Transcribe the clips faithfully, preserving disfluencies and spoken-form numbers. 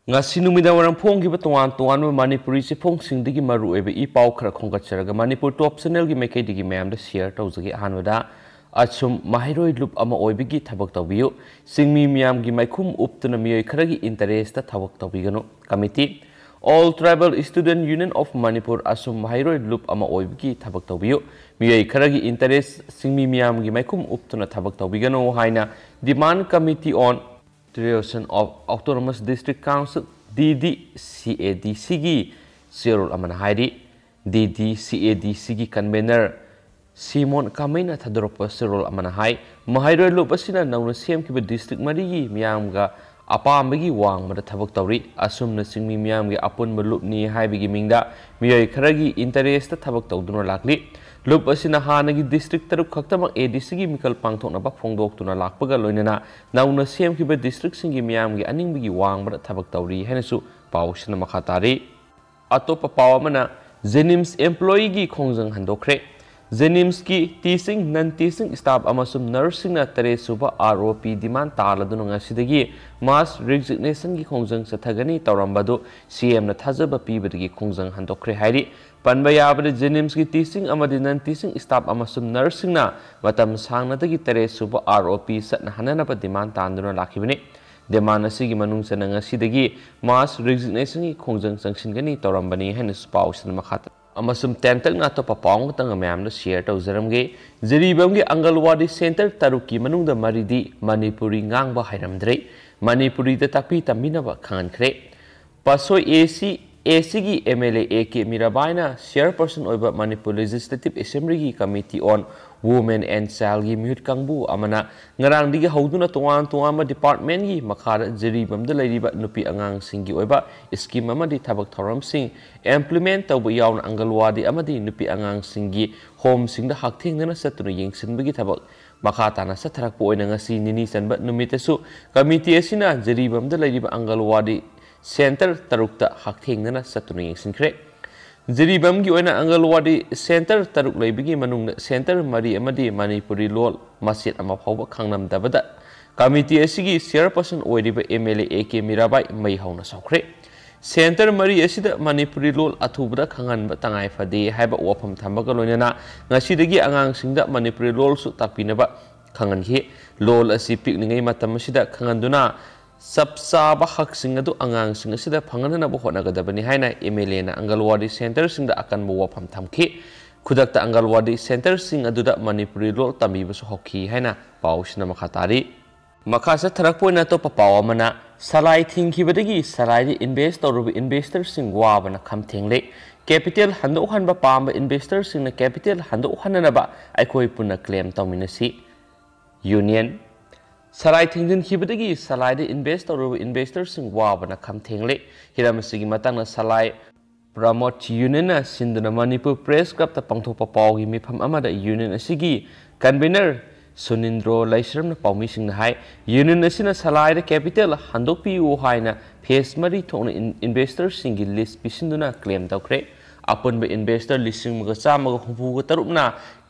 ꯉꯁꯤ ꯅꯨꯃꯤꯗꯥꯡ ꯋꯥꯏꯔꯝ ꯐꯣꯡꯈꯤꯕ ꯇꯣꯉꯥꯟ ꯇꯣꯉꯥꯟꯕ ꯃꯅꯤꯄꯨꯔꯤ ꯆꯦꯐꯣꯡꯁꯤꯡꯗꯒꯤ ꯃꯔꯨꯑꯣꯏꯕ ꯏ ꯄꯥꯎ ꯈꯔ ꯈꯣꯝꯒꯠꯆꯔꯒ ꯃꯅꯤꯄꯨꯔ ꯇꯣꯞ ꯆꯦꯅꯦꯜꯒꯤ ꯃꯥꯏꯀꯩꯗꯒꯤ ꯃꯌꯥꯝꯗ ꯁꯤꯌꯔ ꯇꯧꯖꯒꯦ꯫ ꯑꯍꯥꯟꯕꯗ ꯑꯁꯨꯝ ꯃꯍꯩꯔꯣꯏ ꯂꯨꯞ ꯑꯃ ꯑꯣꯏꯕꯒꯤ ꯊꯕꯛ ꯇꯧꯕꯤꯌꯨ꯫ ꯆꯤꯡꯃꯤ ꯃꯤꯌꯥꯝꯒꯤ ꯃꯥꯏꯈꯨꯝ ꯎꯞꯇꯨꯅ ꯃꯤꯑꯣꯏ ꯈꯔꯒꯤ ꯏꯟꯇꯔꯦꯁꯇ ꯊꯕꯛ ꯇꯧꯕꯤꯒꯅꯨ꯫ Committee, All Tribal Student Union of Manipur ꯑꯁꯨꯝ ꯃꯍꯩꯔꯣꯏ ꯂꯨꯞ ꯑꯃ ꯑꯣꯏꯕꯒꯤ ꯊꯕꯛ ꯇꯧꯕꯤꯌꯨ꯫ ꯃꯤꯑꯣꯏ ꯈꯔꯒꯤ ꯏꯟꯇꯔꯦꯁ ꯆꯤꯡꯃꯤ ꯃꯤꯌꯥꯝꯒꯤ ꯃꯥꯏꯈꯨꯝ ꯎꯞꯇꯨꯅ ꯊꯕꯛ ꯇꯧꯕꯤꯒꯅꯨ ꯍꯥꯏꯅ Demand Committee on Creation of Autonomous District Council, D D C A D C ꯒꯤ ꯆꯦꯔꯣꯜ ꯑꯃꯅ ꯍꯥꯏꯔꯤ꯫ D D C A D C ꯒꯤ ꯀꯟꯚꯦꯅꯔ ꯁꯤꯃꯣꯟ ꯀꯥꯃꯩꯅ ꯊꯥꯗꯣꯔꯛꯄ ꯆꯦꯔꯣꯜ ꯑꯃꯅ ꯍꯥꯏ, ꯃꯍꯩꯔꯣꯏ ꯂꯨꯞ ꯑꯁꯤꯅ ꯅꯧꯅ ꯁꯦꯝꯈꯤꯕ ꯗꯤꯁꯇ꯭ꯔꯤꯛ ꯃꯔꯤꯒꯤ ꯃꯤꯌꯥꯝꯒ ꯑꯄꯥꯝꯕꯒꯤ ꯋꯥꯡꯃꯗ ꯊꯕꯛ ꯇꯧꯔꯤ꯫ ꯑꯁꯨꯝꯅ ꯆꯤꯡꯃꯤ ꯃꯤꯌꯥꯝꯒꯤ ꯑꯄꯨꯟꯕ ꯂꯨꯞꯅꯤ ꯍꯥꯏꯕꯒꯤ ꯃꯤꯡꯗ ꯃꯤꯑꯣꯏ ꯈꯔꯒꯤ ꯏꯟꯇꯔꯦꯁꯇ ꯊꯕꯛ ꯇꯧꯗꯨꯅ ꯂꯥꯛꯂꯤ꯫ ꯂꯨꯞ ꯑꯁꯤꯅ ꯍꯥꯟꯅꯒꯤ ꯗꯤꯁꯇ꯭ꯔꯤꯛ ꯇꯔꯨꯛ ꯈꯛꯇꯃꯛ A D C ꯒꯤ ꯃꯤꯈꯜ ꯄꯥꯡꯊꯣꯛꯅꯕ ꯐꯣꯡꯗꯣꯛꯇꯨꯅ ꯂꯥꯛꯄꯒ ꯂꯣꯏꯅꯅ ꯅꯧꯅ ꯁꯦꯝꯈꯤꯕ ꯗꯤꯁꯇ꯭ꯔꯤꯛꯁꯤꯡꯒꯤ ꯃꯤꯌꯥꯝꯒꯤ ꯑꯅꯤꯡꯕꯒꯤ ꯋꯥꯡꯃꯗ ꯊꯕꯛ ꯇꯧꯔꯤ ꯍꯥꯏꯅꯁꯨ ꯄꯥꯎꯁꯤꯅ ꯃꯈꯥ ꯇꯥꯔꯤ꯫ ꯑꯇꯣꯞꯄ ꯄꯥꯎ ꯑꯃꯅ, ꯖꯦꯅꯤꯝꯁ ꯑꯦꯝꯄ꯭ꯂꯣꯌꯤꯒꯤ ꯈꯣꯡꯖꯪ ꯍꯟꯗꯣꯛꯈ꯭ꯔꯦ꯫ ꯖꯦꯅꯤꯝꯁꯀꯤ ꯇꯤꯆꯤꯡ, ꯅꯟ ꯇꯤꯆꯤꯡ ꯁ꯭ꯇꯥꯐ ꯑꯃꯁꯨꯡ ꯅꯔꯁꯁꯤꯡꯅ ꯇꯔꯦꯠ ꯁꯨꯕ R O P ꯗꯤꯃꯥꯟ ꯇꯥꯂꯗꯨꯅ ꯉꯁꯤꯗꯒꯤ ꯃꯥꯁ ꯔꯤꯖꯤꯒꯅꯦꯁꯟꯒꯤ ꯈꯣꯡꯖꯪ ꯆꯠꯊꯒꯅꯤ ꯇꯧꯔꯝꯕꯗꯨ C M ꯅ ꯊꯥꯖꯕ ꯄꯤꯕꯗꯒꯤ ꯈꯣꯡꯖꯪ ꯍꯟꯗꯣꯛꯈ꯭ꯔꯦ ꯍꯥꯏꯔꯤ꯫ ꯄꯟꯕ ꯌꯥꯕꯗ, ꯖꯦꯅꯤꯝꯁꯀꯤ ꯇꯤꯆꯤꯡ ꯑꯃꯗꯤ ꯅꯟ ꯇꯤꯆꯤꯡ ꯁ꯭ꯇꯥꯐ ꯑꯃꯁꯨꯡ ꯅꯔꯁꯁꯤꯡꯅ ꯃꯇꯝ ꯁꯥꯡꯅꯗꯒꯤ ꯇꯔꯦꯠ ꯁꯨꯕ R O P ꯆꯠꯅꯍꯟꯅꯅꯕ ꯗꯤꯃꯥꯟ ꯇꯥꯟꯗꯨꯅ ꯂꯥꯛꯈꯤꯕꯅꯤ꯫ ꯗꯤꯃꯥꯟ ꯑꯁꯤꯒꯤ ꯃꯅꯨꯡ ꯆꯟꯅ ꯉꯁꯤꯗꯒꯤ ꯃꯥꯁ ꯔꯤꯖꯤꯒꯅꯦꯁꯟꯒꯤ ꯈꯣꯡꯖꯪ ꯆꯪꯁꯤꯟꯒꯅꯤ ꯇꯧꯔꯝꯕꯅꯤ ꯍꯥꯏꯅꯁꯨ ꯄꯥꯎꯁꯤꯅ ꯃꯈꯥ ꯇꯥ-, ꯑꯃꯁꯨꯡ ꯇꯦꯟꯇꯛꯅ ꯑꯇꯣꯞꯄ ꯄꯥꯎ ꯑꯃꯇꯪꯒ ꯃꯌꯥꯝꯗ ꯁꯤꯌꯔ ꯇꯧꯖꯔꯝꯒꯦ꯫ ꯖꯤꯔꯤꯕꯥꯝꯒꯤ ꯑꯪꯒꯜꯋꯥꯗꯤ ꯁꯦꯟꯇꯔ ꯇꯔꯨꯛꯀꯤ ꯃꯅꯨꯡꯗ ꯃꯔꯤꯗꯤ ꯃꯅꯤꯄꯨꯔꯤ ꯉꯥꯡꯕ ꯍꯩꯔꯝꯗ꯭ꯔꯦ꯫ ꯃꯅꯤꯄꯨꯔꯤꯗ ꯇꯥꯛꯄꯤ ꯇꯝꯕꯤꯅꯕ ꯈꯪꯍꯟꯈ꯭ꯔꯦ꯫ ꯄꯥꯠꯁꯣꯏ A C, A C ꯒꯤ M L A A K ꯃꯤꯔꯥꯕꯥꯏꯅ ꯆꯤꯌꯔꯄꯔꯁꯟ ꯑꯣꯏꯕ ꯃꯅꯤꯄꯨꯔ ꯂꯦꯖꯤꯁꯂꯦꯇꯤꯚ ꯑꯦꯁꯦꯝꯕ꯭ꯂꯤꯒꯤ ꯀꯃꯤꯇꯤ ꯑꯣꯟ ꯋꯨꯃꯦꯟ ꯑꯦꯟ ꯆꯥꯏꯜꯒꯤ ꯃꯤꯍꯨꯠ ꯀꯥꯡꯕꯨ ꯑꯃꯅ ꯉꯔꯥꯡꯗꯒꯤ ꯍꯧꯗꯨꯅ ꯇꯣꯉꯥꯟ ꯇꯣꯉꯥꯟꯕ ꯗꯤꯄꯥꯔꯠꯃꯦꯟꯒꯤ ꯃꯈꯥꯗ ꯖꯤꯔꯤꯕꯥꯝꯗ ꯂꯩꯔꯤꯕ ꯅꯨꯄꯤ ꯑꯉꯥꯡꯁꯤꯡꯒꯤ ꯑꯣꯏꯕ ꯁ꯭ꯀꯤꯝ ꯑꯃꯗꯤ ꯊꯕꯛ ꯊꯧꯔꯝꯁꯤꯡ ꯏꯝꯄ꯭ꯂꯤꯃꯦꯟ ꯇꯧꯕ ꯌꯥꯎꯅ ꯑꯪꯒꯜꯋꯥꯗꯤ ꯑꯃꯗꯤ ꯅꯨꯄꯤ ꯑꯉꯥꯡꯁꯤꯡꯒꯤ ꯍꯣꯝꯁꯤꯡꯗ ꯍꯛꯊꯦꯡꯅꯅ ꯆꯠꯇꯨꯅ ꯌꯦꯡꯁꯤꯟꯕꯒꯤ ꯊꯕꯛ ꯃꯈꯥ ꯇꯥꯅ ꯆꯠꯊꯔꯛꯄ ꯑꯣꯏꯅ ꯉꯁꯤ ꯅꯤꯅꯤ ꯆꯟꯕ ꯅꯨꯃꯤꯠꯇꯁꯨ ꯀꯃꯤꯇꯤ ꯑꯁꯤꯅ ꯖꯤꯔꯤꯕꯥꯝꯗ ꯂꯩꯔꯤꯕ ꯑꯪꯒꯜꯋꯥꯗꯤ ꯁꯦꯟꯇꯔ ꯇꯔꯨꯛꯇ ꯍꯛꯊꯦꯡꯅꯅ ꯆꯠꯇꯨꯅ ꯌꯦꯡꯁꯤꯟꯈ꯭ꯔꯦ꯫ ꯖꯤꯔꯤꯕꯥꯝꯒꯤ ꯑꯣꯏꯅ ꯑꯪꯒꯜꯋꯥꯗꯤ ꯁꯦꯟꯇꯔ ꯇꯔꯨꯛ ꯂꯩꯕꯒꯤ ꯃꯅꯨꯡꯗ ꯁꯦꯟꯇꯔ ꯃꯔꯤ ꯑꯃꯗꯤ ꯃꯅꯤꯄꯨꯔꯤ ꯂꯣꯜ ꯃꯆꯦꯠ ꯑꯃ ꯐꯥꯎꯕ ꯈꯪꯂꯝꯗꯕꯗ ꯀꯃꯤꯇꯤ ꯑꯁꯤꯒꯤ ꯆꯤꯌꯔꯄꯔꯁꯟ ꯑꯣꯏꯔꯤꯕ M L A A K Mirabai ꯃꯩ ꯍꯧꯅ ꯁꯧꯈ꯭ꯔꯦ꯫ ꯁꯦꯟꯇꯔ ꯃꯔꯤ ꯑꯁꯤꯗ ꯃꯅꯤꯄꯨꯔꯤ ꯂꯣꯜ ꯑꯊꯨꯕꯗ ꯈꯪꯍꯟꯕ ꯇꯉꯥꯏ ꯐꯗꯦ ꯍꯥꯏꯕ ꯋꯥꯐꯝ ꯊꯝꯕꯒ ꯂꯣꯏꯅꯅ ꯉꯁꯤꯗꯒꯤ ꯑꯉꯥꯡꯁꯤꯡꯗ ꯃꯅꯤꯄꯨꯔꯤ ꯂꯣꯜꯁꯨ ꯇꯥꯛꯄꯤꯅꯕ ꯈꯪꯍꯟꯈꯤ꯫ ꯂꯣꯜ ꯑꯁꯤ ꯄꯤꯛꯂꯤꯉꯩ ꯃꯇꯝ ꯑꯁꯤꯗ ꯈꯪꯍꯟꯗꯨꯅ ꯆꯞ ꯆꯥꯕ ꯍꯛꯁꯤꯡ ꯑꯗꯨ ꯑꯉꯥꯡꯁꯤꯡ ꯑꯁꯤꯗ ꯐꯪꯍꯟꯅꯕ ꯍꯣꯠꯅꯒꯗꯕꯅꯤ ꯍꯥꯏꯅ ꯑꯦꯝ ꯑꯦꯜ ꯑꯦꯅ ꯑꯪꯒꯜꯋꯥꯗꯤ ꯁꯦꯟꯇꯔꯁꯤꯡꯗ ꯑꯀꯟꯕ ꯋꯥꯐꯝ ꯊꯝꯈꯤ꯫ ꯈꯨꯗꯛꯇ ꯑꯪꯒꯜꯋꯥꯗꯤ ꯁꯦꯟꯇꯔꯁꯤꯡ ꯑꯗꯨꯗ ꯃꯅꯤꯄꯨꯔꯤ ꯂꯣꯜ ꯇꯝꯕꯤꯕꯁꯨ ꯍꯧꯈꯤ ꯍꯥꯏꯅ ꯄꯥꯎꯁꯤꯅ ꯃꯈꯥ ꯇꯥꯔꯤ꯫ ꯃꯈꯥ ꯆꯠꯊꯔꯛꯄ ꯑꯣꯏꯅ ꯑꯇꯣꯞꯄ ꯄꯥꯎ ꯑꯃꯅ, ꯁꯂꯥꯏ ꯊꯤꯡꯈꯤꯕꯗꯒꯤ ꯁꯂꯥꯏꯗ ꯏꯟꯚꯦꯁ ꯇꯧꯔꯨꯕ ꯏꯟꯚꯦꯁꯇꯔꯁꯤꯡ ꯋꯥꯕꯅ ꯈꯝ ꯊꯦꯡꯂꯦ꯫ ꯀꯦꯄꯤꯇꯦꯜ ꯍꯟꯗꯣꯛꯍꯟꯕ ꯄꯥꯝꯕ ꯏꯟꯚꯦꯁꯇꯔꯁꯤꯡꯅ ꯀꯦꯄꯤꯇꯦꯜ ꯍꯟꯗꯣꯛꯍꯟꯅꯅꯕ ꯑꯩꯈꯣꯏ ꯄꯨꯟꯅ ꯀ꯭ꯂꯦꯝ ꯇꯧꯃꯤꯟꯅꯁꯤ꯫ ꯌꯨꯅꯤꯌꯟ꯫ ꯁꯂꯥꯏ ꯊꯤꯡꯖꯤꯟꯈꯤꯕꯗꯒꯤ ꯁꯂꯥꯏꯗ ꯏꯟꯚꯦꯁ ꯇꯧꯔꯨꯕ ꯏꯟꯚꯦꯁꯇꯔꯁꯤꯡ ꯋꯥꯕꯅ ꯈꯝ ꯊꯦꯡꯂꯦ꯫ ꯍꯤꯔꯝ ꯑꯁꯤꯒꯤ ꯃꯇꯥꯡꯗ ꯁꯂꯥꯏ ꯄ꯭ꯔꯃꯣꯠ ꯌꯨꯅꯤꯌꯟꯅ ꯁꯤꯟꯗꯨꯅ ꯃꯅꯤꯄꯨꯔ ꯄ꯭ꯔꯦꯁ ꯀ꯭ꯂꯕꯇ ꯄꯥꯡꯊꯣꯛꯄ ꯄꯥꯎꯒꯤ ꯃꯤꯐꯝ ꯑꯃꯗ ꯌꯨꯅꯤꯌꯟ ꯑꯁꯤꯒꯤ ꯀꯟꯚꯦꯅꯔ ꯁꯨꯅꯤꯟꯗ꯭ꯔꯣ ꯂꯩꯁ꯭ꯔꯝꯅ ꯄꯥꯎꯃꯤꯁꯤꯡꯅ ꯍꯥꯏ, ꯌꯨꯅꯤꯌꯟ ꯑꯁꯤꯅ ꯁꯂꯥꯏꯗ ꯀꯦꯄꯤꯇꯦꯜ ꯍꯟꯗꯣꯛꯄꯤꯌꯨ ꯍꯥꯏꯅ ꯐꯦꯁ ꯃꯔꯤ ꯊꯣꯛꯅ ꯏꯟ-, ꯏꯟꯚꯦꯁꯇꯔꯁꯤꯡꯒꯤ ꯂꯤꯁ ꯄꯤꯁꯤꯟꯗꯨꯅ ꯀ꯭ꯂꯦꯝ ꯇꯧꯈ꯭ꯔꯦ꯫ ꯑꯄꯨꯟꯕ ꯏꯟꯚꯦꯁꯇꯔ ꯂꯤꯁꯤꯡ ꯑꯃꯒ ꯆꯥꯝꯃꯒ ꯍꯨꯝꯐꯨꯒ ꯇꯔꯨꯛꯅ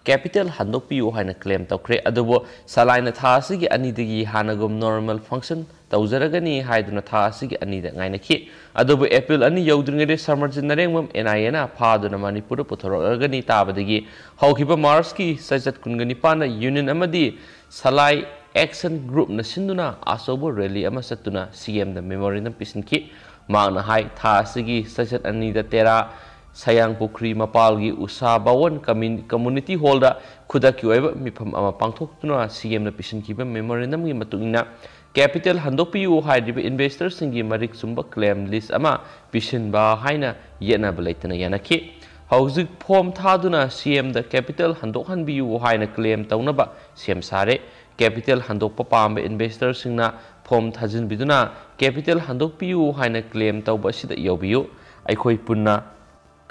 ꯀꯦꯄꯤꯇꯦꯜ ꯍꯟꯗꯣꯛꯄꯤꯌꯨ ꯍꯥꯏꯅ ꯀ꯭ꯂꯦꯝ ꯇꯧꯈ꯭ꯔꯦ꯫ ꯑꯗꯨꯕꯨ ꯁꯂꯥꯏꯅ ꯊꯥ ꯑꯁꯤꯒꯤ ꯑꯅꯤꯗꯒꯤ ꯍꯥꯟꯅꯒꯨꯝ ꯅꯣꯔꯃꯦꯜ ꯐꯪꯁꯟ ꯇꯧꯖꯔꯒꯅꯤ ꯍꯥꯏꯗꯨꯅ ꯊꯥ ꯑꯁꯤꯒꯤ ꯑꯅꯤꯗ ꯉꯥꯏꯅꯈꯤ꯫ ꯑꯗꯨꯕꯨ ꯑꯦꯄ꯭ꯔꯤꯜ ꯑꯅꯤ ꯌꯧꯗ꯭ꯔꯤꯉꯩꯗ ꯁꯃꯔꯖꯤꯠ ꯅꯔꯦꯡꯕꯝ ꯑꯦꯟ ꯑꯥꯏ ꯑꯦꯅ ꯐꯥꯗꯨꯅ ꯃꯅꯤꯄꯨꯔꯗ ꯄꯨꯊꯣꯔꯛꯂꯒꯅꯤ ꯇꯥꯕꯗꯒꯤ ꯍꯧꯈꯤꯕ ꯃꯥꯔꯆꯀꯤ ꯆꯩꯆꯠ ꯀꯨꯟꯒ ꯅꯤꯄꯥꯟꯗ ꯌꯨꯅꯤꯌꯟ ꯑꯃꯗꯤ ꯁꯂꯥꯏ ꯑꯦꯛꯁꯟ ꯒ꯭ꯔꯨꯞꯅ ꯁꯤꯟꯗꯨꯅ ꯑꯆꯧꯕ ꯔꯦꯂꯤ ꯑꯃ ꯆꯠꯇꯨꯅ ꯁꯤ ꯑꯦꯝꯗ ꯃꯦꯃꯣꯔꯦꯟꯗꯝ ꯄꯤꯁꯤꯟꯈꯤ꯫ ꯃꯍꯥꯛꯅ ꯍꯥꯏ, ꯊꯥ ꯑꯁꯤꯒꯤ ꯆꯩꯆꯠ ꯑꯅꯤꯗ ꯇꯦꯔꯥ ꯁꯌꯥꯡꯄꯨꯈ꯭ꯔꯤ ꯃꯄꯥꯜꯒꯤ ꯎꯁꯥ ꯚꯋꯟ ꯀꯝꯃ꯭ꯌꯨꯅꯤ-, ꯀꯝꯃ꯭ꯌꯨꯅꯤꯇꯤ ꯍꯣꯜꯗ ꯈꯨꯗꯛꯀꯤ ꯑꯣꯏꯕ ꯃꯤꯐꯝ ꯑꯃ ꯄꯥꯡꯊꯣꯛꯇꯨꯅ ꯁꯤ ꯑꯦꯝꯅ ꯄꯤꯁꯤꯟꯈꯤꯕ ꯃꯦꯃꯣꯔꯦꯟꯗꯝꯒꯤ ꯃꯇꯨꯡ ꯏꯟꯅ, ꯀꯦꯄꯤꯇꯦꯜ ꯍꯟꯗꯣꯛꯄꯤꯌꯨ ꯍꯥꯏꯔꯤꯕ ꯏꯟꯚꯦꯁꯇꯔꯁꯤꯡꯒꯤ ꯃꯔꯤꯛ ꯆꯨꯝꯕ ꯀ꯭ꯂꯦꯝ ꯂꯤꯁ ꯑꯃ ꯄꯤꯁꯤꯟꯕ ꯍꯥꯏꯅ ꯌꯦꯠꯅꯕ ꯂꯩꯇꯅ ꯌꯥꯅꯈꯤ꯫ ꯍꯧꯖꯤꯛ ꯐꯣꯝ ꯊꯥꯗꯨꯅ ꯁꯤ ꯑꯦꯝꯗ ꯀꯦꯄꯤꯇꯦꯜ ꯍꯟꯗꯣꯛꯍꯟꯕꯤꯌꯨ ꯍꯥꯏꯅ ꯀ꯭ꯂꯦꯝ ꯇꯧꯅꯕ ꯁꯦꯝ ꯁꯥꯔꯦ꯫ ꯀꯦꯄꯤꯇꯦꯜ ꯍꯟꯗꯣꯛꯄ ꯄꯥꯝꯕ ꯏꯟꯚꯦꯁꯇꯔꯁꯤꯡꯅ ꯐꯣꯝ ꯊꯥꯖꯤꯟꯕꯤꯗꯨꯅ ꯀꯦꯄꯤꯇꯦꯜ ꯍꯟꯗꯣꯛꯄꯤꯌꯨ ꯍꯥꯏꯅ ꯀ꯭ꯂꯦꯝ ꯇꯧꯕ ꯑꯁꯤꯗ ꯌꯥꯎꯕꯤꯌꯨ꯫ ꯑꯩꯈꯣꯏ ꯄꯨꯟꯅ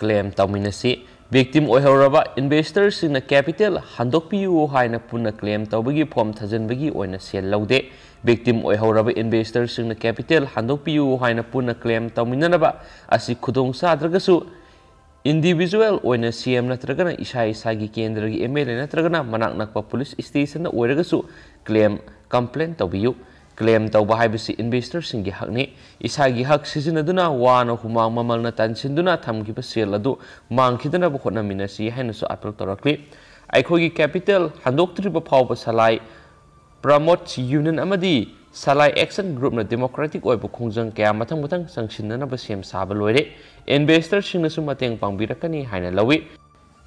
ꯀ꯭ꯂꯦꯝ ꯇꯧꯃꯤꯟꯅꯁꯤ꯫ ꯚꯤꯛꯇꯤꯝ ꯑꯣꯏꯍꯧꯔꯕ ꯏꯟꯚꯦꯁꯇꯔꯁꯤꯡꯅ ꯀꯦꯄꯤꯇꯦꯜ ꯍꯟꯗꯣꯛꯄꯤꯌꯨ ꯍꯥꯏꯅ ꯄꯨꯟꯅ ꯀ꯭ꯂꯦꯝ ꯇꯧꯕꯒꯤ ꯐꯣꯝ ꯊꯥꯖꯤꯟꯕꯒꯤ ꯑꯣꯏꯅ ꯁꯦꯜ ꯂꯧꯗꯦ꯫ ꯚꯤꯛꯇꯤꯝ ꯑꯣꯏꯍꯧꯔꯕ ꯏꯟꯚꯦꯁꯇꯔꯁꯤꯡꯅ ꯀꯦꯄꯤꯇꯦꯜ ꯍꯟꯗꯣꯛꯄꯤꯌꯨ ꯍꯥꯏꯅ ꯄꯨꯟꯅ ꯀ꯭ꯂꯦꯝ ꯇꯧꯃꯤꯟꯅꯅꯕ ꯑꯁꯤ ꯈꯨꯗꯣꯡ ꯆꯥꯗ꯭ꯔꯒꯁꯨ, Individual ꯑꯣꯏꯅ C M ꯅꯠꯇ꯭ꯔꯒꯅ ꯏꯁꯥ ꯏꯁꯥꯒꯤ ꯀꯦꯟꯗ꯭ꯔꯒꯤ M L A ꯅꯠꯇ꯭ꯔꯒꯅ ꯃꯅꯥꯛ ꯅꯛꯄ police stationꯗ ꯑꯣꯏꯔꯒꯁꯨ claim, complaint ꯇꯧꯕꯤꯌꯨ꯫ Claim ꯇꯧꯕ ꯍꯥꯏꯕꯁꯤ investorꯁꯤꯡꯒꯤ ꯍꯛꯅꯤ꯫ ꯏꯁꯥꯒꯤ ꯍꯛ ꯁꯤꯖꯤꯟꯅꯗꯨꯅ ꯋꯥꯅ ꯍꯨꯃꯥꯡ ꯃꯃꯜꯅ ꯇꯥꯟꯁꯤꯟꯗꯨꯅ ꯊꯝꯈꯤꯕ ꯁꯦꯜ ꯑꯗꯨ ꯃꯥꯡꯈꯤꯗꯅꯕ ꯍꯣꯠꯅꯃꯤꯟꯅꯁꯤ ꯍꯥꯏꯅꯁꯨ appeal ꯇꯧꯔꯛꯂꯤ꯫ ꯑꯩꯈꯣꯏꯒꯤ capital ꯍꯟꯗꯣꯛꯇ꯭ꯔꯤꯕ ꯐꯥꯎꯕ ꯁꯂꯥꯏ Pramot's Union ꯑꯃꯗꯤ ꯁꯂꯥꯏ Action Groupꯅ democratic ꯑꯣꯏꯕ ꯈꯣꯡꯖꯪ ꯀꯌꯥ ꯃꯊꯪ ꯃꯊꯪ ꯆꯪꯁꯤꯟꯅꯅꯕ ꯁꯦꯝ ꯁꯥꯕ ꯂꯣꯏꯔꯦ꯫ Investorꯁꯤꯡꯅꯁꯨ ꯃꯇꯦꯡ ꯄꯥꯡꯕꯤꯔꯛꯀꯅꯤ ꯍꯥꯏꯅ ꯂꯧꯏ꯫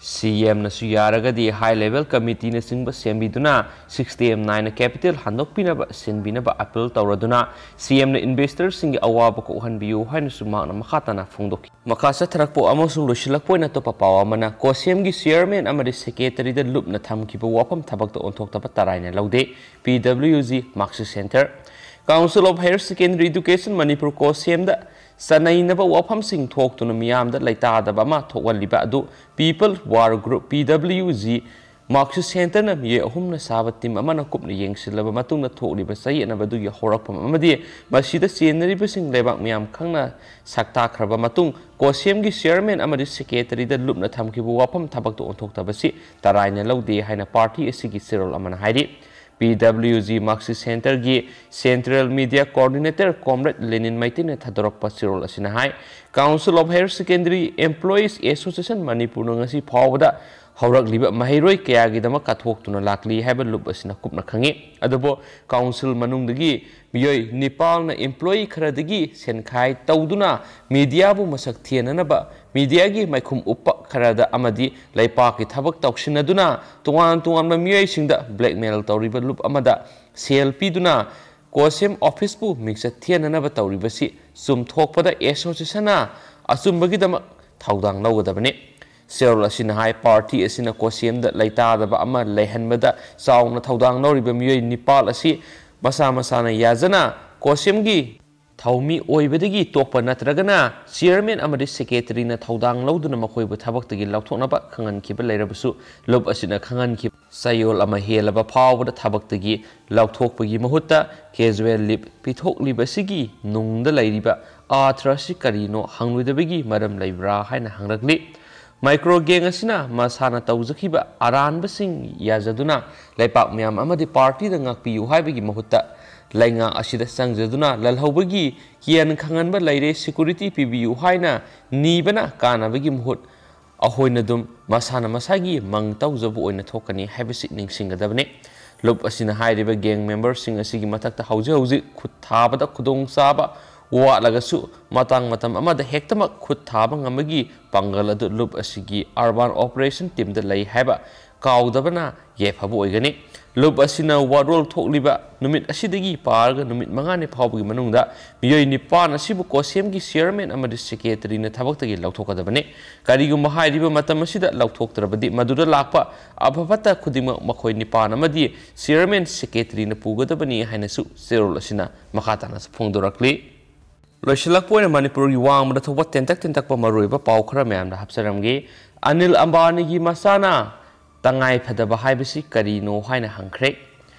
C Mꯅꯁꯨ ꯌꯥꯔꯒꯗꯤ high level committeeꯅꯆꯤꯡꯕ ꯁꯦꯝꯕꯤꯗꯨꯅ system ꯅꯥꯏꯅ capital ꯍꯟꯗꯣꯛꯄꯤꯅꯕ ꯁꯤꯟꯕꯤꯅꯕ appeal ꯇꯧꯔꯗꯨꯅ C Mꯅ investorꯁꯤꯡꯒꯤ ꯑꯋꯥꯕ ꯀꯣꯛꯍꯟꯕꯤꯌꯨ ꯍꯥꯏꯅꯁꯨ ꯃꯍꯥꯛꯅ ꯃꯈꯥ ꯇꯥꯅ ꯐꯣꯡꯗꯣꯛꯈꯤ꯫ ꯃꯈꯥ ꯆꯠꯊꯔꯛꯄ ꯑꯃꯁꯨꯡ ꯂꯣꯏꯁꯤꯜꯂꯛꯄ ꯑꯣꯏꯅ ꯑꯇꯣꯞꯄ ꯄꯥꯎ ꯑꯃꯅ, COSEMꯒꯤ chairman ꯑꯃꯗꯤ secretaryꯗ ꯂꯨꯞꯅ ꯊꯝꯈꯤꯕ ꯋꯥꯐꯝ ꯊꯕꯛꯇ ꯑꯣꯟꯊꯣꯛꯇꯕ ꯇꯔꯥꯏꯅ ꯂꯧꯗꯦ꯫ P W G Marksheet Centre꯫ Council of Higher Secondary Education Manipur, COSEMꯗ ꯆꯅꯩꯅꯕ ꯋꯥꯐꯝꯁꯤꯡ ꯊꯣꯛꯇꯨꯅ ꯃꯤꯌꯥꯝꯗ ꯂꯩꯇꯥꯗꯕ ꯑꯃ ꯊꯣꯛꯍꯜꯂꯤꯕ ꯑꯗꯨ People War Group, P W G Marksheet Centreꯅ ꯃꯤꯑꯣꯏ ꯑꯍꯨꯝꯅ ꯁꯥꯕ team ꯑꯃꯅ ꯀꯨꯞꯅ ꯌꯦꯡꯁꯤꯜꯂꯕ ꯃꯇꯨꯡꯗ ꯊꯣꯛꯂꯤꯕ ꯆꯌꯦꯠꯅꯕꯗꯨꯒꯤ ꯍꯧꯔꯛꯐꯝ ꯑꯃꯗꯤ ꯃꯁꯤꯗ ꯆꯦꯟꯅꯔꯤꯕꯁꯤꯡ ꯂꯩꯕꯥꯛ ꯃꯤꯌꯥꯝ ꯈꯪꯅ ꯁꯛꯇꯥꯛꯈ꯭ꯔꯕ ꯃꯇꯨꯡ COSEMꯒꯤ chairman ꯑꯃꯗꯤ secretaryꯗ ꯂꯨꯞꯅ ꯊꯝꯈꯤꯕ ꯋꯥꯐꯝ ꯊꯕꯛꯇ ꯑꯣꯟꯊꯣꯛꯇꯕꯁꯤ ꯇꯔꯥꯏꯅ ꯂꯧꯗꯦ ꯍꯥꯏꯅ party ꯑꯁꯤꯒꯤ ꯆꯦꯔꯣꯜ ꯑꯃꯅ ꯍꯥꯏꯔꯤ꯫ P W G Marksheet Centreꯒꯤ Central Media Coordinator Comrade Lenin ꯃꯩꯇꯩꯅ ꯊꯥꯗꯣꯔꯛꯄ ꯆꯦꯔꯣꯜ ꯑꯁꯤꯅ ꯍꯥꯏ, Council of Higher Secondary Employees Association Manipurꯅ ꯉꯁꯤ ꯐꯥꯎꯕꯗ ꯍꯧꯔꯛꯂꯤꯕ ꯃꯍꯩꯔꯣꯏ ꯀꯌꯥꯒꯤꯗꯃꯛ ꯀꯠꯊꯣꯛꯇꯨꯅ ꯂꯥꯛꯂꯤ ꯍꯥꯏꯕ ꯂꯨꯞ ꯑꯁꯤꯅ ꯀꯨꯞꯅ ꯈꯪꯉꯤ꯫ ꯑꯗꯨꯕꯨ council ꯃꯅꯨꯡꯗꯒꯤ ꯃꯤꯑꯣꯏ ꯅꯤꯄꯥꯜꯅ employee ꯈꯔꯗꯒꯤ ꯁꯦꯟꯈꯥꯏ ꯇꯧꯗꯨꯅ mediaꯕꯨ ꯃꯁꯛ ꯊꯤꯍꯟꯅꯅꯕ mediaꯒꯤ ꯃꯥꯏꯈꯨꯝ ꯎꯞꯄ ꯈꯔꯗ ꯑꯃꯗꯤ ꯂꯩꯄꯥꯛꯀꯤ ꯊꯕꯛ ꯇꯧꯁꯤꯟꯅꯗꯨꯅ ꯇꯣꯉꯥꯟ ꯇꯣꯉꯥꯟꯕ ꯃꯤꯑꯣꯏꯁꯤꯡꯗ blackmail ꯇꯧꯔꯤꯕ ꯂꯨꯞ ꯑꯃꯗ ꯁꯦꯜ ꯄꯤꯗꯨꯅ COSEM officeꯄꯨ ꯃꯤꯡꯆꯠ ꯊꯤꯍꯟꯅꯅꯕ ꯇꯧꯔꯤꯕꯁꯤ ꯆꯨꯝꯊꯣꯛꯄꯗ associationꯅ ꯑꯆꯨꯝꯕꯒꯤꯗꯃꯛ ꯊꯧꯗꯥꯡ ꯂꯧꯒꯗꯕꯅꯤ꯫ ꯆꯦꯔꯣꯜ ꯑꯁꯤꯅ ꯍꯥꯏ, party ꯑꯁꯤꯅ COSEMꯗ ꯂꯩꯇꯥꯗꯕ ꯑꯃ ꯂꯩꯍꯟꯕꯗ ꯆꯥꯎꯅ ꯊꯧꯗꯥꯡ ꯂꯧꯔꯤꯕ ꯃꯤꯑꯣꯏ ꯅꯤꯄꯥꯜ ꯑꯁꯤ ꯃꯁꯥ ꯃꯁꯥꯅ ꯌꯥꯖꯅ COSEMꯒꯤ ꯊꯧꯃꯤ ꯑꯣꯏꯕꯗꯒꯤ ꯇꯣꯛꯄ ꯅꯠꯇ꯭ꯔꯒꯅ chairman ꯑꯃꯗꯤ secretaryꯅ ꯊꯧꯗꯥꯡ ꯂꯧꯗꯨꯅ ꯃꯈꯣꯏꯕꯨ ꯊꯕꯛꯇꯒꯤ ꯂꯧꯊꯣꯛꯅꯕ ꯈꯪꯍꯟꯈꯤꯕ ꯂꯩꯔꯕꯁꯨ, ꯂꯨꯞ ꯑꯁꯤꯅ ꯈꯪꯍꯟꯈꯤꯕ ꯆꯌꯣꯜ ꯑꯃ ꯍꯦꯜꯂꯕ ꯐꯥꯎꯕꯗ ꯊꯕꯛꯇꯒꯤ ꯂꯧꯊꯣꯛꯄꯒꯤ ꯃꯍꯨꯠꯇ casual leave ꯄꯤꯊꯣꯛꯂꯤꯕꯁꯤꯒꯤ ꯅꯨꯡꯗ ꯂꯩꯔꯤꯕ ꯑꯥꯔꯊ ꯑꯁꯤ ꯀꯔꯤꯅꯣ ꯍꯪꯂꯣꯏꯗꯕꯒꯤ ꯃꯔꯝ ꯂꯩꯕ꯭ꯔꯥ ꯍꯥꯏꯅ ꯍꯪꯂꯛꯂꯤ꯫ ꯃꯥꯏꯀ꯭ꯔꯣ ꯒꯦꯡ ꯑꯁꯤꯅ ꯃꯁꯥꯅ ꯇꯧꯖꯈꯤꯕ ꯑꯔꯥꯟꯕꯁꯤꯡ ꯌꯥꯖꯗꯨꯅ ꯂꯩꯄꯥꯛ ꯃꯤꯌꯥꯝ ꯑꯃꯗꯤ ꯄꯥꯔꯇꯤꯗ ꯉꯥꯛꯄꯤꯌꯨ ꯍꯥꯏꯕꯒꯤ ꯃꯍꯨꯠꯇ ꯂꯩꯉꯥꯛ ꯑꯁꯤꯗ ꯆꯪꯖꯗꯨꯅ ꯂꯜꯍꯧꯕꯒꯤ ꯀꯤꯌꯟ ꯈꯪꯍꯟꯕ ꯂꯩꯔꯦ, ꯁꯦꯀ꯭ꯌꯨꯔꯤꯇꯤ ꯄꯤꯕꯤꯌꯨ ꯍꯥꯏꯅ ꯅꯤꯕꯅ ꯀꯥꯟꯅꯕꯒꯤ ꯃꯍꯨꯠ ꯑꯩꯈꯣꯏꯅ ꯑꯗꯨꯝ ꯃꯁꯥꯅ ꯃꯁꯥꯒꯤ ꯃꯪ ꯇꯧꯖꯕ ꯑꯣꯏꯅ ꯊꯣꯛꯀꯅꯤ ꯍꯥꯏꯕꯁꯤ ꯅꯤꯡꯁꯤꯡꯒꯗꯕꯅꯤ꯫ ꯂꯨꯞ ꯑꯁꯤꯅ ꯍꯥꯏꯔꯤꯕ ꯒꯦꯡ ꯃꯦꯝꯕꯔꯁꯤꯡ ꯑꯁꯤꯒꯤ ꯃꯊꯛꯇ ꯍꯧꯖꯤꯛ ꯍꯧꯖꯤꯛ ꯈꯨꯠ ꯊꯥꯕꯗ ꯈꯨꯗꯣꯡꯆꯥꯕ ꯋꯥꯠꯂꯒꯁꯨ, ꯃꯇꯥꯡ ꯃꯇꯝ ꯑꯃꯗ ꯍꯦꯛꯇꯃꯛ ꯈꯨꯠ ꯊꯥꯕ ꯉꯝꯕꯒꯤ ꯄꯥꯡꯒꯜ ꯑꯗꯨ ꯂꯨꯞ ꯑꯁꯤꯒꯤ ꯑꯔꯕꯥꯟ ꯑꯣꯄꯔꯦꯁꯟ ꯇꯤꯝꯗ ꯂꯩ ꯍꯥꯏꯕ ꯀꯥꯎꯗꯕꯅ ꯌꯥꯏꯐꯕ ꯑꯣꯏꯒꯅꯤ꯫ ꯂꯨꯞ ꯑꯁꯤꯅ ꯋꯥꯔꯣꯜ ꯊꯣꯛꯂꯤꯕ ꯅꯨꯃꯤꯠ ꯑꯁꯤꯗꯒꯤ ꯄꯥꯔꯒ ꯅꯨꯃꯤꯠ ꯃꯉꯥꯅꯤ ꯐꯥꯎꯕꯒꯤ ꯃꯅꯨꯡꯗ ꯃꯤꯑꯣꯏ ꯅꯤꯄꯥꯟ ꯑꯁꯤꯕꯨ ꯀꯣꯁꯦꯝꯒꯤ ꯆꯤꯌꯔꯃꯦꯟ ꯑꯃꯗꯤ ꯁꯦꯀ꯭ꯔꯦꯇꯔꯤꯅ ꯊꯕꯛꯇꯒꯤ ꯂꯧꯊꯣꯛꯀꯗꯕꯅꯤ꯫ ꯀꯔꯤꯒꯨꯝꯕ ꯍꯥꯏꯔꯤꯕ ꯃꯇꯝ ꯑꯁꯤꯗ ꯂꯧꯊꯣꯛꯇ꯭ꯔꯕꯗꯤ ꯃꯗꯨꯗ ꯂꯥꯛꯄ ꯑꯐ ꯐꯠꯇ ꯈꯨꯗꯤꯡꯃꯛ ꯃꯈꯣꯏ ꯅꯤꯄꯥꯟ ꯑꯃꯗꯤ ꯆꯤꯌꯔꯃꯦꯟ ꯁꯦꯀ꯭ꯔꯦꯇꯔꯤꯅ ꯄꯨꯒꯗꯕꯅꯤ ꯍꯥꯏꯅꯁꯨ ꯆꯦꯔꯣꯜ ꯑꯁꯤꯅ ꯃꯈꯥ ꯇꯥꯅ ꯐꯣꯡꯗꯣꯔꯛꯂꯤ꯫ ꯂꯣꯏꯁꯤꯜꯂꯛꯄ ꯑꯣꯏꯅ ꯃꯅꯤꯄꯨꯔꯒꯤ ꯋꯥꯡꯃꯗ ꯊꯣꯛꯄ ꯇꯦꯟꯇꯛ ꯇꯦꯟꯇꯛꯄ ꯃꯔꯨꯑꯣꯏꯕ ꯄꯥꯎ ꯈꯔ ꯃꯌꯥꯝꯗ ꯍꯥꯞꯆꯔꯝꯒꯦ꯫ ꯑꯅꯤꯜ ꯑꯝꯕꯥꯅꯤꯒꯤ ꯃꯆꯥꯅ ꯇꯉꯥꯏ ꯐꯗꯕ ꯍꯥꯏꯕꯁꯤ ꯀꯔꯤꯅꯣ ꯍꯥꯏꯅ ꯍꯪꯈ꯭ꯔꯦ꯫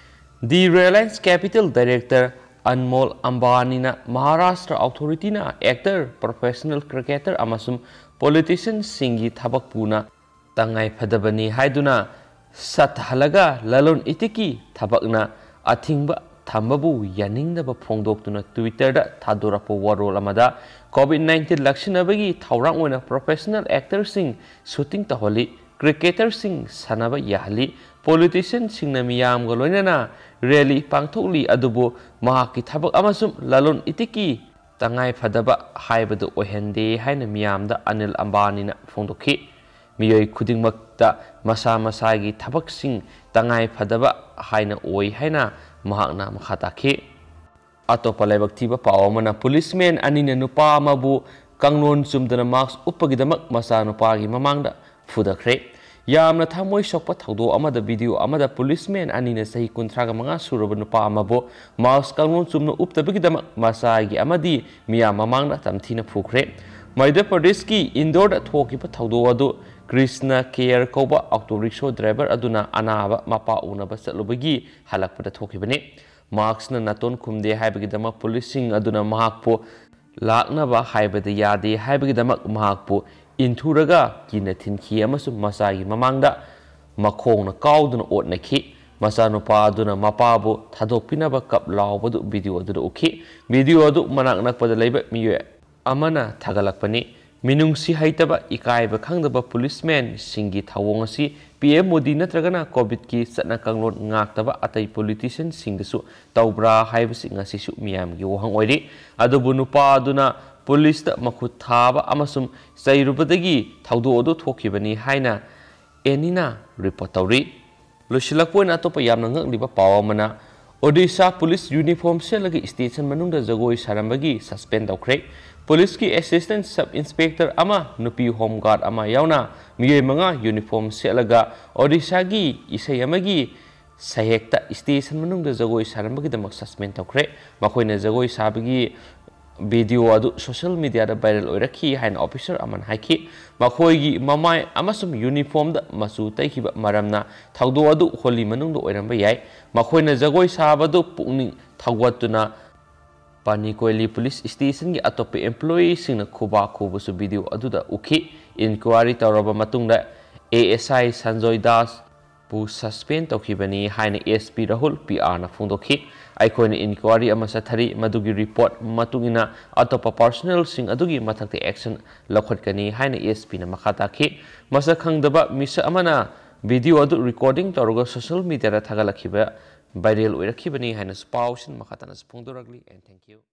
The Reliance Capital Director Anmol ꯑꯝꯕꯥꯅꯤꯅ ꯃꯍꯥꯔꯥꯁꯇ꯭ꯔ ꯑꯣꯊꯣꯔꯤꯇꯤꯅ ꯑꯦꯛꯇꯔ, ꯄ꯭ꯔꯣꯐꯦꯁꯅꯦꯜ ꯀ꯭ꯔꯤꯀꯦꯇꯔ ꯑꯃꯁꯨꯡ ꯄꯣꯂꯤꯇꯤꯁꯤꯌꯟꯁꯤꯡꯒꯤ ꯊꯕꯛ ꯄꯨꯅ ꯇꯉꯥꯏ ꯐꯗꯕꯅꯤ ꯍꯥꯏꯗꯨꯅ ꯁꯠꯍꯜꯂꯒ ꯂꯂꯣꯟ ꯏꯇꯤꯛꯀꯤ ꯊꯕꯛꯅ ꯑꯊꯤꯡꯕ ꯊꯝꯕꯕꯨ ꯌꯥꯅꯤꯡꯗꯕ ꯐꯣꯡꯗꯣꯛꯇꯨꯅ ꯇ꯭ꯋꯤꯇꯔꯗ ꯊꯥꯗꯣꯔꯛꯄ ꯋꯥꯔꯣꯜ ꯑꯃꯗ, ꯀꯣꯚꯤꯗ ꯅꯥꯏꯟꯇꯤꯟ ꯂꯥꯛꯁꯤꯟꯅꯕꯒꯤ ꯊꯧꯔꯥꯡ ꯑꯣꯏꯅ ꯄ꯭ꯔꯣꯐꯦꯁꯅꯦꯜ ꯑꯦꯛꯇꯔꯁꯤꯡ ꯁꯨꯇꯤꯡ ꯇꯧꯍꯜꯂꯤ, ꯀ꯭ꯔꯤꯀꯦꯇꯔꯁꯤꯡ ꯁꯥꯟꯅꯕ ꯌꯥꯍꯜꯂꯤ, ꯄꯣꯂꯤꯇꯤꯁꯤꯌꯟꯁꯤꯡꯅ ꯃꯤꯌꯥꯝꯒ ꯂꯣꯏꯅꯅ ꯔꯦꯂꯤ ꯄꯥꯡꯊꯣꯛꯂꯤ, ꯑꯗꯨꯕꯨ ꯃꯍꯥꯛꯀꯤ ꯊꯕꯛ ꯑꯃꯁꯨꯡ ꯂꯂꯣꯟ ꯏꯇꯤꯛꯀꯤ ꯇꯉꯥꯏ ꯐꯗꯕ ꯍꯥꯏꯕꯗꯨ ꯑꯣꯏꯍꯟꯗꯦ ꯍꯥꯏꯅ ꯃꯤꯌꯥꯝꯗ ꯑꯅꯤꯜ ꯑꯝꯕꯥꯅꯤꯅ ꯐꯣꯡꯗꯣꯛꯈꯤ꯫ ꯃꯤꯑꯣꯏ ꯈꯨꯗꯤꯡꯃꯛꯇ ꯃꯁꯥ ꯃꯁꯥꯒꯤ ꯊꯕꯛꯁꯤꯡ ꯇꯉꯥꯏ ꯐꯗꯕ ꯍꯥꯏꯅ ꯑꯣꯏ ꯍꯥꯏꯅ ꯃꯍꯥꯛꯅ ꯃꯈꯥ ꯇꯥꯈꯤ꯫ ꯑꯇꯣꯞꯄ ꯂꯥꯏꯕꯛ ꯊꯤꯕ ꯄꯥꯎ ꯑꯃꯅ, ꯄꯨꯂꯤꯁꯃꯦꯟ ꯑꯅꯤꯅ ꯅꯨꯄꯥ ꯑꯃꯕꯨ ꯀꯥꯡꯂꯣꯟ ꯆꯨꯝꯗꯅ ꯃꯥꯁꯛ ꯎꯞꯄꯒꯤꯗꯃꯛ ꯃꯆꯥꯅꯨꯄꯥꯒꯤ ꯃꯃꯥꯡꯗ ꯐꯨꯗꯈ꯭ꯔꯦ꯫ ꯌꯥꯝꯅ ꯊꯃꯣꯏ ꯁꯣꯛꯄ ꯊꯧꯗꯣꯛ ꯑꯃꯗ, ꯚꯤꯗꯤꯑꯣ ꯑꯃꯗ ꯄꯨꯂꯤꯁꯃꯦꯟ ꯑꯅꯤꯅ ꯆꯍꯤ ꯀꯨꯟꯊ꯭ꯔꯥꯒ ꯃꯉꯥ ꯁꯨꯔꯕ ꯅꯨꯄꯥ ꯑꯃꯕꯨ ꯃꯥꯁꯛ ꯀꯥꯡꯂꯣꯟ ꯆꯨꯝꯅ ꯎꯞꯇꯕꯒꯤꯗꯃꯛ ꯃꯆꯥꯒꯤ ꯑꯃꯗꯤ ꯃꯤꯌꯥꯝ ꯃꯃꯥꯡꯗ ꯇꯝꯊꯤꯅ ꯐꯨꯈ꯭ꯔꯦ꯫ ꯃꯙ꯭ꯌ ꯄ꯭ꯔꯗꯦꯁꯀꯤ ꯏꯟꯗꯣꯔꯗ ꯊꯣꯛꯈꯤꯕ ꯊꯧꯗꯣꯛ ꯑꯗꯨ ꯀ꯭ꯔꯤꯁꯅ ꯀꯦꯌꯔ ꯀꯧꯕ ꯑꯣꯇꯣ ꯔꯤꯛꯁꯣ ꯗ꯭ꯔꯥꯏꯚꯔ ꯑꯗꯨꯅ ꯑꯅꯥꯕ ꯃꯄꯥ ꯎꯅꯕ ꯆꯠꯂꯨꯕꯒꯤ ꯍꯜꯂꯛꯄꯗ ꯊꯣꯛꯈꯤꯕꯅꯤ꯫ ꯃꯥꯁꯛꯅ ꯅꯥꯇꯣꯟ ꯈꯨꯝꯗꯦ ꯍꯥꯏꯕꯒꯤꯗꯃꯛ ꯄꯨꯂꯤꯁꯁꯤꯡ ꯑꯗꯨꯅ ꯃꯍꯥꯛꯄꯨ ꯂꯥꯛꯅꯕ ꯍꯥꯏꯕꯗ ꯌꯥꯗꯦ ꯍꯥꯏꯕꯒꯤꯗꯃꯛ ꯃꯍꯥꯛꯄꯨ ꯏꯟꯊꯨꯔꯒ ꯀꯤꯅ ꯊꯤꯟꯈꯤ ꯑꯃꯁꯨꯡ ꯃꯆꯥꯒꯤ ꯃꯃꯥꯡꯗ ꯃꯈꯣꯡꯅ ꯀꯥꯎꯗꯨꯅ ꯑꯣꯠꯅꯈꯤ꯫ ꯃꯆꯥꯅꯨꯄꯥ ꯑꯗꯨꯅ ꯃꯄꯥꯕꯨ ꯊꯥꯗꯣꯛꯄꯤꯅꯕ ꯀꯞ ꯂꯥꯎꯕꯗꯨ ꯚꯤꯗꯤꯑꯣ ꯑꯗꯨꯗ ꯎꯈꯤ꯫ ꯚꯤꯗꯤꯑꯣ ꯑꯗꯨ ꯃꯅꯥꯛ ꯅꯛꯄꯗ ꯂꯩꯕ ꯃꯤꯑꯣꯏ ꯑꯃꯅ ꯊꯥꯒꯠꯂꯛꯄꯅꯤ꯫ ꯃꯤꯅꯨꯡꯁꯤ ꯍꯩꯇꯕ, ꯏꯀꯥꯏꯕ ꯈꯪꯗꯕ ꯄꯨꯂꯤꯁꯃꯦꯟꯁꯤꯡꯒꯤ ꯊꯧꯑꯣꯡ ꯑꯁꯤ ꯄꯤ ꯑꯦꯝ ꯃꯣꯗꯤ ꯅꯠꯇ꯭ꯔꯒꯅ ꯀꯣꯚꯤꯗꯀꯤ ꯆꯠꯅ ꯀꯥꯡꯂꯣꯟ ꯉꯥꯛꯇꯕ ꯑꯇꯩ ꯄꯣꯂꯤꯇꯤꯁꯤꯌꯟꯁꯤꯡꯗꯁꯨ ꯇꯧꯕ꯭ꯔꯥ ꯍꯥꯏꯕꯁꯤ ꯉꯁꯤꯁꯨ ꯃꯤꯌꯥꯝꯒꯤ ꯋꯥꯍꯪ ꯑꯣꯏꯔꯤ꯫ ꯑꯗꯨꯕꯨ ꯅꯨꯄꯥ ꯑꯗꯨꯅ ꯄꯨꯂꯤꯁꯇ ꯃꯈꯨꯠ ꯊꯥꯕ ꯑꯃꯁꯨꯡ ꯆꯩꯔꯨꯕꯗꯒꯤ ꯊꯧꯗꯣꯛ ꯑꯗꯨ ꯊꯣꯛꯈꯤꯕꯅꯤ ꯍꯥꯏꯅ ꯑꯦꯅꯤꯅ ꯔꯤꯄꯣꯔꯠ ꯇꯧꯔꯤ꯫ ꯂꯣꯏꯁꯤꯜꯂꯛꯄ ꯑꯣꯏꯅ ꯑꯇꯣꯞꯄ ꯌꯥꯝꯅ ꯉꯛꯂꯤꯕ ꯄꯥꯎ ꯑꯃꯅ, ꯑꯣꯗꯤꯁꯥ ꯄꯨꯂꯤꯁ ꯌꯨꯅꯤꯐꯣꯔꯝ ꯁꯦꯠꯂꯒ ꯁ꯭ꯇꯦꯁꯟ ꯃꯅꯨꯡꯗ ꯖꯒꯣꯏ ꯁꯥꯔꯝꯕꯒꯤ ꯁꯁꯄꯦꯟ ꯇꯧꯈ꯭ꯔꯦ꯫ ꯄꯨꯂꯤꯁꯀꯤ ꯑꯦꯁꯤꯁꯇꯦꯟꯠ ꯁꯕ ꯏꯟꯁꯄꯦꯛꯇꯔ ꯑꯃ, ꯅꯨꯄꯤ ꯍꯣꯝ ꯒꯥꯔꯗ ꯑꯃ ꯌꯥꯎꯅ ꯃꯤꯑꯣꯏ ꯃꯉꯥ ꯌꯨꯅꯤꯐꯣꯔꯝ ꯁꯦꯠꯂꯒ ꯑꯣꯗꯤꯁꯥꯒꯤ ꯏꯁꯩ ꯑꯃꯒꯤ ꯁꯍꯦꯛꯇ ꯁ꯭ꯇꯦꯁꯟ ꯃꯅꯨꯡꯗ ꯖꯒꯣꯏ ꯁꯥꯔꯝꯕꯒꯤꯗꯃꯛ ꯁꯁꯄꯦꯟ ꯇꯧꯈ꯭ꯔꯦ꯫ ꯃꯈꯣꯏꯅ ꯖꯒꯣꯏ ꯁꯥꯕꯒꯤ ꯚꯤꯗꯤꯑꯣ ꯑꯗꯨ ꯁꯣꯁꯤꯌꯦꯜ ꯃꯤꯗꯤꯌꯥꯗ ꯚꯥꯏꯔꯦꯜ ꯑꯣꯏꯔꯛꯈꯤ ꯍꯥꯏꯅ ꯑꯣꯐꯤꯁꯔ ꯑꯃꯅ ꯍꯥꯏꯈꯤ꯫ ꯃꯈꯣꯏꯒꯤ ꯃꯃꯥꯏ ꯑꯃꯁꯨꯡ ꯌꯨꯅꯤꯐꯣꯔꯝꯗ ꯃꯆꯨ ꯇꯩꯈꯤꯕ ꯃꯔꯝꯅ ꯊꯧꯗꯣꯛ ꯑꯗꯨ ꯍꯣꯂꯤ ꯃꯅꯨꯡꯗ ꯑꯣꯏꯔꯝꯕ ꯌꯥꯏ꯫ ꯃꯈꯣꯏꯅ ꯖꯒꯣꯏ ꯁꯥꯕꯗꯨ ꯄꯨꯛꯅꯤꯡ ꯊꯧꯒꯠꯇꯨꯅ ꯄꯥꯅꯤꯀꯣꯏꯂꯤ ꯄꯨꯂꯤꯁ ꯁ꯭ꯇꯦꯁꯟꯒꯤ ꯑꯇꯣꯞꯄ ꯑꯦꯝꯄ꯭ꯂꯣꯌꯤꯁꯤꯡꯅ ꯈꯨꯕꯥꯛ ꯈꯨꯕꯁꯨ ꯚꯤꯗꯤꯑꯣ ꯑꯗꯨꯗ ꯎꯈꯤ꯫ ꯏꯟꯀ꯭ꯋꯥꯔꯤ ꯇꯧꯔꯕ ꯃꯇꯨꯡꯗ ꯑꯦ ꯑꯦꯁ ꯑꯥꯏ ꯁꯟꯖꯣꯏ ꯗꯥꯁ ꯕꯨ ꯁꯁꯄꯦꯟ ꯇꯧꯈꯤꯕꯅꯤ ꯍꯥꯏꯅ ꯑꯦꯁ ꯄꯤ ꯔꯥꯍꯨꯜ ꯄꯤ ꯑꯥꯔꯅ ꯐꯣꯡꯗꯣꯛꯈꯤ꯫ ꯑꯩꯈꯣꯏꯅ ꯏꯟꯀ꯭ꯋꯥꯔꯤ ꯑꯃ ꯆꯠꯊꯔꯤ, ꯃꯗꯨꯒꯤ ꯔꯤꯄꯣꯔꯠ ꯃꯇꯨꯡ ꯏꯟꯅ ꯑꯇꯣꯞꯄ ꯄꯥꯔꯁꯣꯅꯦꯜꯁꯤꯡ ꯑꯗꯨꯒꯤ ꯃꯊꯛꯇ ꯑꯦꯛꯁꯟ ꯂꯧꯈꯠꯀꯅꯤ ꯍꯥꯏꯅ ꯑꯦꯁ ꯄꯤꯅ ꯃꯈꯥ ꯇꯥꯈꯤ꯫ ꯃꯁꯛ ꯈꯪꯗꯕ ꯃꯤꯁꯛ ꯑꯃꯅ ꯚꯤꯗꯤꯑꯣ ꯑꯗꯨ ꯔꯦꯀꯣꯔꯗꯤꯡ ꯇꯧꯔꯒ ꯁꯣꯁꯤꯌꯦꯜ ꯃꯤꯗꯤꯌꯥꯗ ꯊꯥꯒꯠꯂꯛꯈꯤꯕ ꯚꯥꯏꯔꯦꯜ ꯑꯣꯏꯔꯛꯈꯤꯕꯅꯤ ꯍꯥꯏꯅꯁꯨ ꯄꯥꯎꯁꯤꯡ ꯃꯈꯥ ꯇꯥꯅꯁꯨ ꯐꯣꯡꯗꯣꯔꯛꯂꯤ꯫ And thank you.